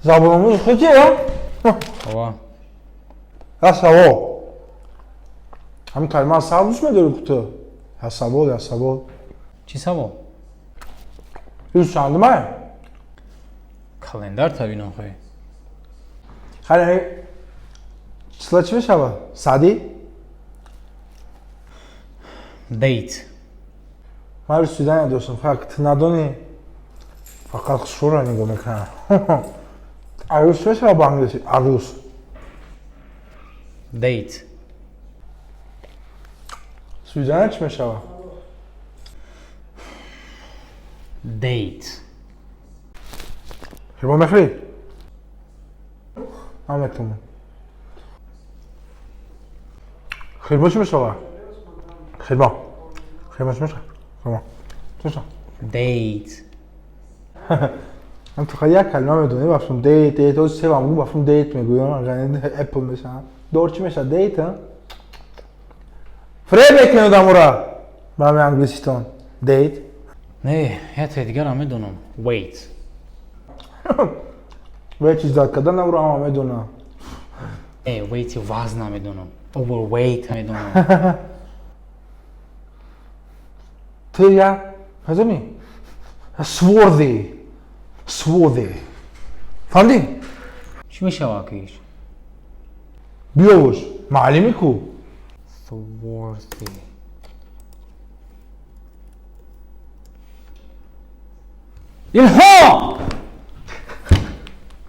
Забономӯз худи я? Ова. Я савол. Ҳамин калима сав дӯст медорӣ ку ту? Я савол, я савол. Чӣ савол? Рӯз чандумай? Календар табинам хоҳӣ. Хайр, числа чӣ мешавад? Сади? Date. Ман рӯз свидания доштам, фақат ту надонӣ. Фақат хушрӯро нигоҳ мекунам. Арӯс чӣ мешавад ба англисӣ? Арӯс. Date. Свидания чӣ мешавад? Date. Хирмо мехӯрӣ? Ман метавонам. Хирмо чӣ мешавад? Хирмо. Хирмо чӣ мешавад? Хирмо. Чӣ мешавад? Date. Ман фақат як калима медонӣ, бафтум date, date, ози севам гу бафтум date мегӯям, Apple мешавад. Дор чӣ мешавад? Date, а? Фреб мекунед одамора ба ҳамин англиситон. Date. Не, яте дигарам медонам. Wait. Wait чиз зад кардан навро ҳама медонам. Не, wait вазн намедонам. Overweight медонам. Ту я медонӣ? Swarthy. Swarthy. Фаҳмидӣ? Чӣ мешавад ки иш? Биёвуш. Маълими ку? Swarthy. Илҳом!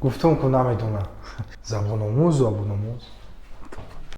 Гуфтам ку намедонам. Забономӯз, забономӯз.